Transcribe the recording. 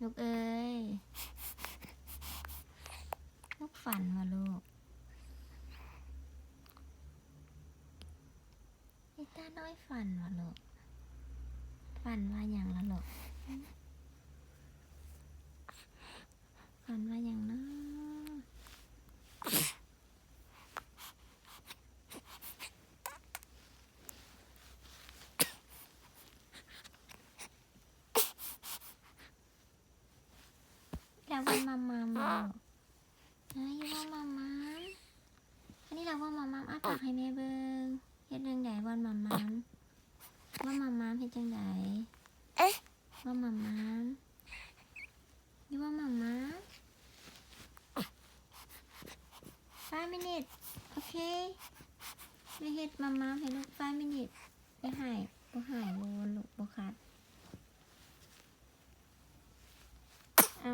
ລູກເອີຍ ລູກຝັນຫວາລູກ? ເອຕ້ານ້ອຍຝັນຫວາລູກ? ຝັນວ່າຫຍັງລະລູກ? ຝັນວ່າຫຍັງເນາະ? ລາວວ່າມາມາມ ເອີ ຢູ່ວ່າມາມາມ. ອັນນີ້ລາວວ່າມາມາມ ອ້າປາກໃຫ້ແມ່ເບິ່ງ. ເຮັດຈັ່ງໃດ? ວ່າມາມາມ ວ່າມາມາມ ເຮັດຈັ່ງໃດ? ວ່າມາມາມ ຢູ່ວ່າມາມາມ. Five minutes. ໂອເຄ ແມ່ເຮັດມາມາມໃຫ້ລູກ. Five minutes. ຢ່າໄຫ້ ບໍ່ໄຫ້ ບໍ່ວົນລູກ ບໍ່ຂັດ. ອໍ